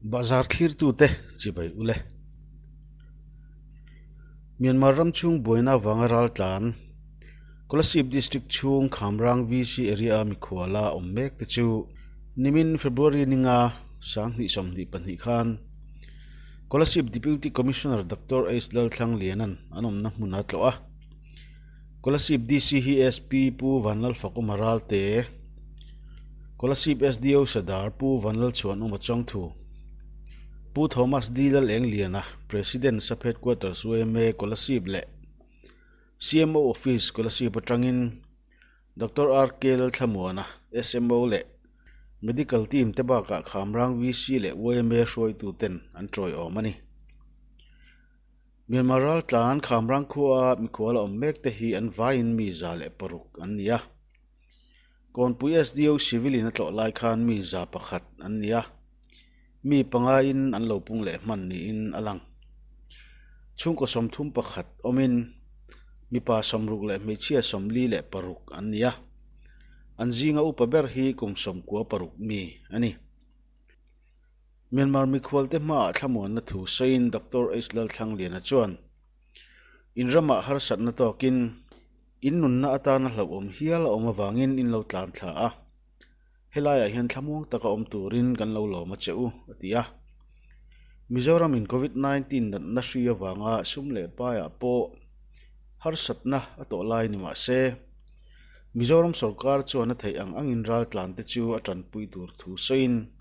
Bahzar thlirtute chibai ule. Myanmar ram chhung buaina avanga raltlan Kolasib District chhung Khamrang VC area a mikhuala awm mek te chu nimin February ninga 2022 khan Kolasib Deputy Commissioner Doctor H Lalthlangliana'n an awmna hmun a tlawh a. Kolasib DC hi SP Pu Vanlalfakuma Ralte, Kolasib SDO Sadar Pu Vanlalchhuanawma Chawngthu, Pu Thomas D Lalengliana, President Sub Headquarters yma Kolasib leh CMO Office Kolasib atangin Doctor RK Lalthlamuana, SMO leh Medical Team te bakah Khamrang VC leh yma hruaituten an tawiawm a ni. Myanmar raltlan Khamrang khua mikhual a awm mek te hi an vaiin mi 106 an ni a. Kawnpui SDO Civil in a tlawh lai khan mi 101 an ni a. Mi pangaiin an lo pung leh hman niin a lang. Chhungkaw 31 awmin mipa 60 leh hmeichhia 46 an ni a. An zinga upa ber hi kum 96 mi a ni. Myanmar mikhualte hmaah thlamuanna thu sawiin Doctor H Lalthlangliana chuan, In ramah harsatna tawkin in nunna atana hlauhawm hial a awm avangin in lo tlan thla a, helaiah hian thlamuang taka awm turin kan lo lawm a che u, a ti a. Mizoramin Covid 19 natna hri avanga sum leh paiah pawh harsatna a tawh lai ni mah se, Mizoram sorkar chuan a theih ang angin raltlante chu a tanpui tur thu sawiin,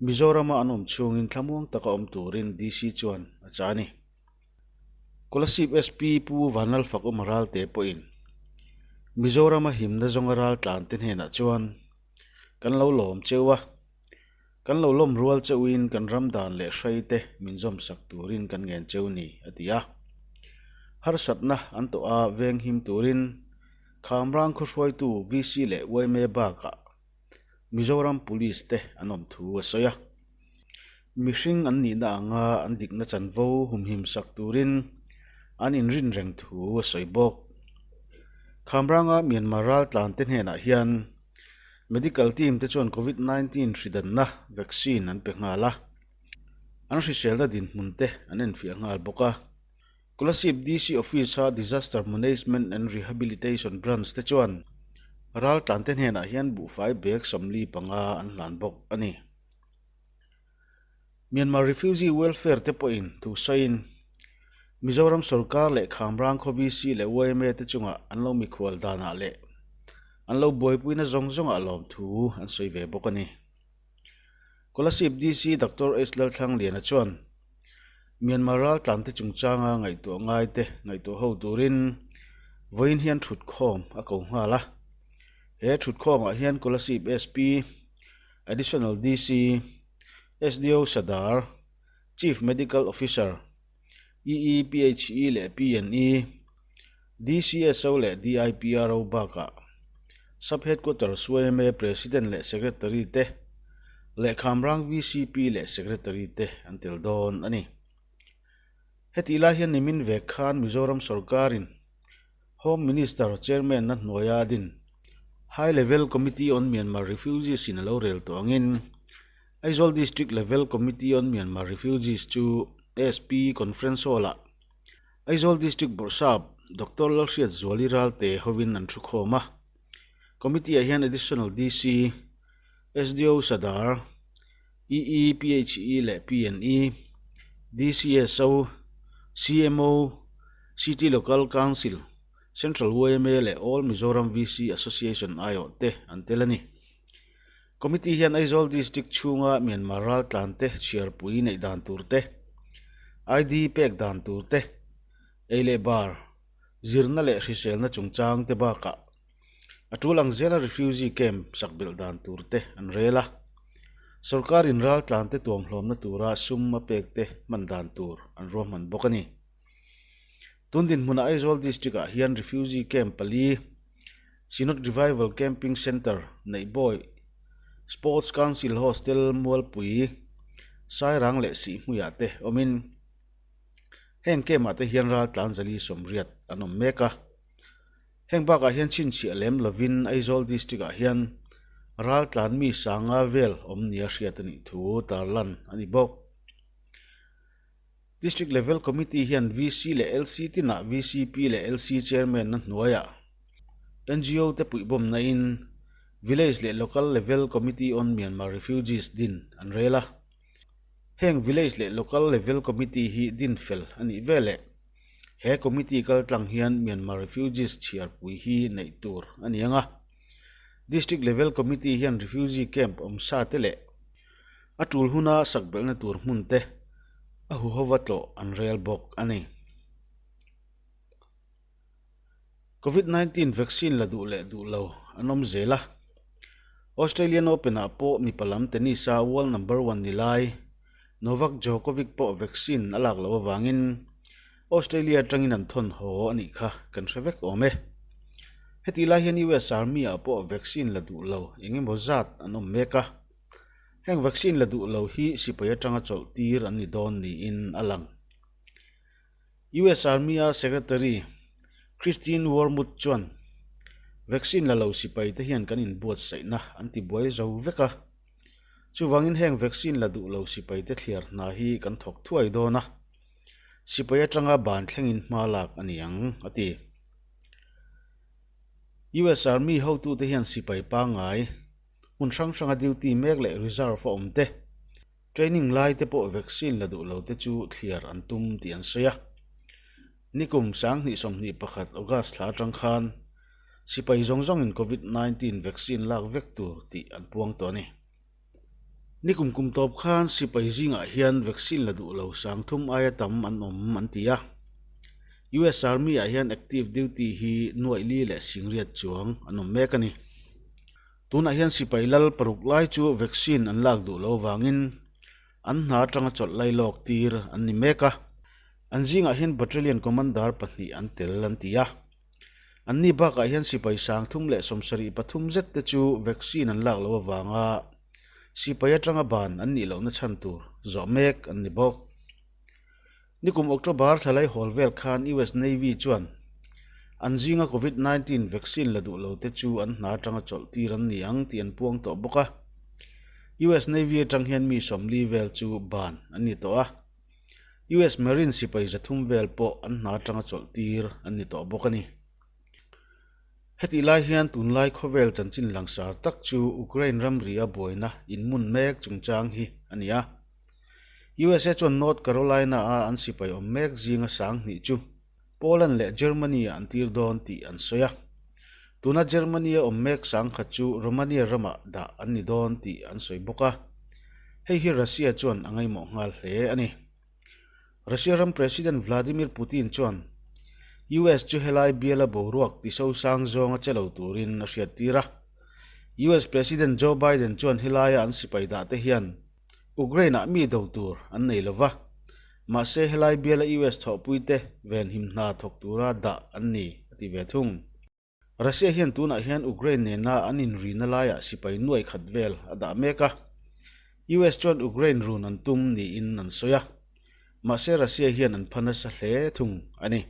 Mizorama an awm chhungin thlamuang taka awm turin DC chuan a chah a ni. Kolasib SP Pu Vanlalfak Uma Ralte pawhin Mizorama himna zawnga raltlante hnenah chuan kan lo lawm cheu a, kan lo lawm rual cheuhin kan ram dan leh hraite min zawmsak turin kan ngen cheu ni, a ti a. Harsatna an tawh a venghim turin Khamrang khawhruaitu VC leh yma bakah Mizoram Police te an awm thu a sawi a. Mihring an nihna anga an dikna chanvo humhim sak turin an inrin reng thu a sawi bawk. Khamranga Myanmar raltlan te hnenah hian Medical team te chuan Covid 19 hridanna vaccine an pe nghal a, an hriselna dinhmun te an enfiah nghal bawk a. Kolasib DC Office-a Disaster Management and Rehabilitation Branch te chuan raltlante hnenah hian buhfai bag 45 an hlan bawk a ni. Myanmar Refugee Welfare te pawhin thu sawiin Mizoram sorkar leh Khamrang khaw VC leh yma te chungah an lo mikhual danah leh an lo buaipuina zawng zawngah lawmthu an sawi ve bawk a ni. Kolasib DC Doctor H Lalthlangliana chuan Myanmar raltlante chungchanga ngaihtuah ngaite ngaihtuah ho turin vawiin hian thutkhawm a ko nghal a. He thutkhawmah hian Kolasib SP, Additional DC, SDO Sadar, Chief Medical Officer, EE, PHE leh PNE, DCSO leh DIPRO bakah Sub Headquarters yma President leh Secretary te leh Khamrang VCP leh Secretary te an tel dawn a ni. Hetih lai hian nimin vek khan Mizoram sorkarin Home Minister Chairman-na hnuaia a din High Level Committee on Myanmar Refugees in a lo rel tawh angin Aizawl District Level Committee on Myanmar Refugees chu SP Conference Hall-ah Aizawl District Bawrhsap Doctor Lalhriat Zuali Ralte hovin an thu khawm a. Committee-ah hian Additional DC, SDO Sadar, EE, PHE leh PNE, DCSO, CMO, City Local Council, Central yma leh All Mizoram VC Association aiawh te an tel a ni. Committee hian Aizawl District chhunga Myanmar raltlante chhiarpui neih dan tur te, ID pek dan tur te, ei leh bar, zirna leh hriselna chungchang te bakah a tul ang zela refugee camp sak belh dan tur te an rel a. Sorkarin raltlante tuamhlawmna tura sum a pek te hman dan tur an ruahman bawk a ni. Tun dinhmunah Aizawl District-ah hian refugee camp pali, Synod Revival Camping Centre, Neihbawi, Sports Council Hostel Mualpui, Sairang leh Sihhmuiah te awmin heng camp-ah te hian raltlan 480 an awm mek a. Heng bakah hian chhinchhiah lem lovin Aizawl District-ah hian Raltlan mi sanga vel awm nia hriat a nih thu tarlan a ni bawk. District Level Committee hian VC leh LC tinah VCP leh LC Chairman na hnuaiah NGO te puihbawmna in Village leh Local Level Committee on Myanmar Refugees din an rel a. Heng Village leh Local Level Committee hi din fel a nih veleh he committee kaltlang hian Myanmar Refugees chhiarpui hi neih tur a ni ang a. District Level Committee hian refugee camp awm sa te leh a tul huna sak belhna tur hmun te a huhova tlawh an rel bawk a ni. Covid 19 vaccine la duh leh duh lo an awm zel a. Australian Open ah pawh mipa lam tennis a world number one ni lai Novak Djokovic pawh vaccine a lak loh avangin Australia atangin an thawn haw a nih kha kan hre vek awm e. Hetih lai hian US Army ah pawh vaccine la duh lo eng emaw zat an awm mek a. Heng vaccine la duh lo hi sipai atanga chawlh tir an ni dawn niin a lang. US Army a Secretary Christine Wormuth chuan vaccine la lo sipai te hian kan inbuatsaihna an ti buai zo vek a. Chuvangin heng vaccine la duh lo sipai te thliar hna hi kan thawk thuai dawn a. Sipai atanga ban thlengin hma lak a ni ang, a ti. US Army hotute hian sipai pangngai, hmun hrang hranga duty mek leh reserve a awm te, training lai te pawh vaccine la duh lo te chu thliar an tum tih an sawi a. Nikum 2021 August thla atang khan sipai zawng zawngin Covid 19 vaccine lak vek tur tih an puang tawh a ni. Nikum kum tawp khan sipai zingah hian vaccine la duh lo 3000 aia tam an awm an ti a. US Army ah hian active duty hi nuaih li leh singriat chuang an awm mek a ni. Tunah hian sipai lal paruk lai chu vaccine an lak duh lo vangin an hna atanga chawlh lai lawk tir an ni mek a. An zingah hian battalion commander pahnih an tel an ti a. Anni bakah hian sipai 373 zet te chu vaccine an lak loh avanga sipai atanga ban an nih lohna chhan tur zawh mek an ni bawk. Nikum October thlalai hawl vel khan US Navy chuan an zinga Covid 19 vaccine la duh lo te chu an hna atanga chawlh tir an ni ang tih an puang tawh bawk a. US Navy atang hian mi 40 vel chu ban an ni tawh a. US Marine sipai 300 vel pawh an hna atanga chawlh tir an ni tawh bawk a ni. Hetih lai hian tunlai khawvel chanchin langsar tak chu Ukraine ramri a buaina inmun mek chungchang hi a ni a. USA chuan North Carolina a an sipai awm mek zinga 2000 chu Poland leh Germany ah an tir dawn tih an sawi a. Tuna Germany a awm mek 10,000 chu Romania ramah dah an ni dawn tih an sawi bawk a. Hei hi Russia chuan a ngaihmawh nghal hle a ni. Russia ram President Vladimir Putin chuan US chu helai biala boruak tisosang zawnga che lo turin a hriattir a. US President Joe Biden chuan helaia an sipai dah te hian Ukraine-ah mi do tur an nei lo va, mahse helai biala US thawhpuite venhim hna thawk tura dah an ni a ti ve thung. Russia hian tunah hian Ukraine nena an inrina laiah sipai nuai khat vel a dah mek a, US chuan Ukraine run an tum niin an sawi a, mahse Russia hian an pha nasa hle thung a ni.